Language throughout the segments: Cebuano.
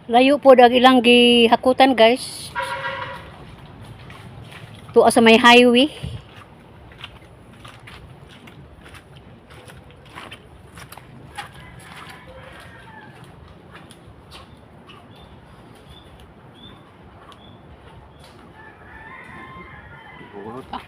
Layo po ang ilang gihakutan, guys. Tuwa sa may highway. Buta.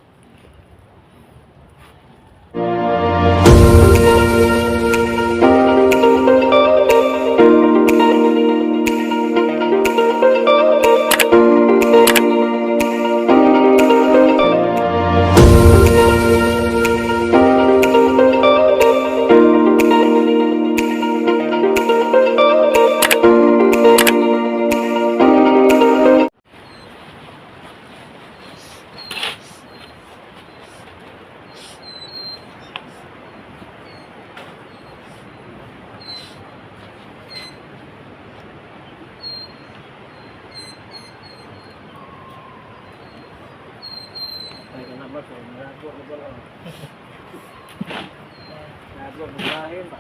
Ay, kana ba? So, narago ko ba lang? Narago ko bahin ba?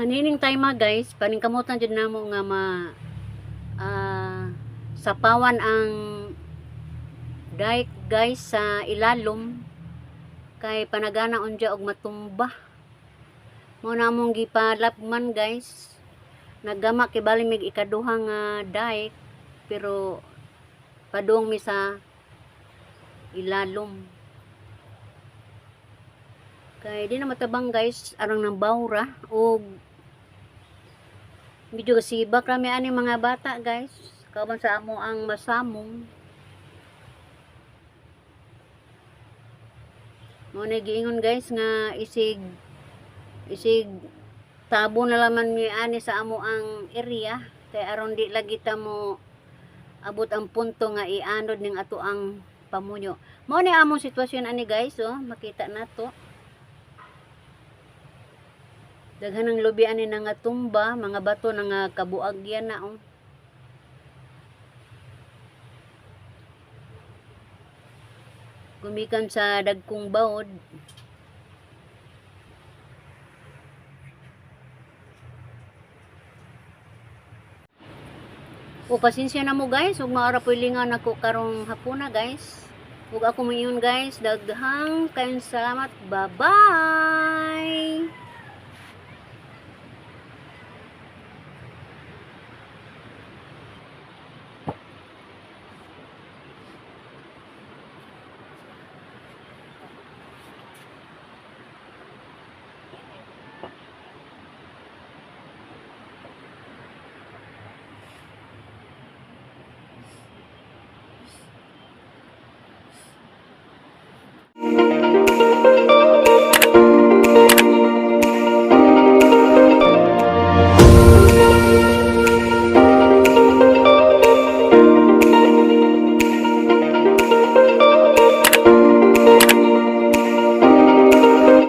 Nining time guys, paningkamutan jud namo nga ma sapawan ang dike, guys, sa ilalom kay panagana unja og matumba. Mo na among gipalapman, guys. Naggama kay bali mig ikaduha nga dike pero padung mi sa ilalom. Kay di na matabang, guys, arang nang bawra og medyo sibak rami ani mga bata, guys. Kauban sa amo ang masamong. Mo na giingon, guys, nga isig isig tabo na laman mi ani sa amo ang area kay aron di lagi ta mo abot ang punto nga ianod ning ato ang pamunyo. Mao ni among sitwasyon ani, guys, oh, makita nato. Daghan ng lubi ani na nga tumba, mga bato na nga kabuagyan na, oh. Gumikan sa dagkong baod. O pasensya na mo, guys, ug maara po'y lingaw nako karong hapuna, guys. Ug ako moingon, guys, daghang kayong salamat. Bye-bye.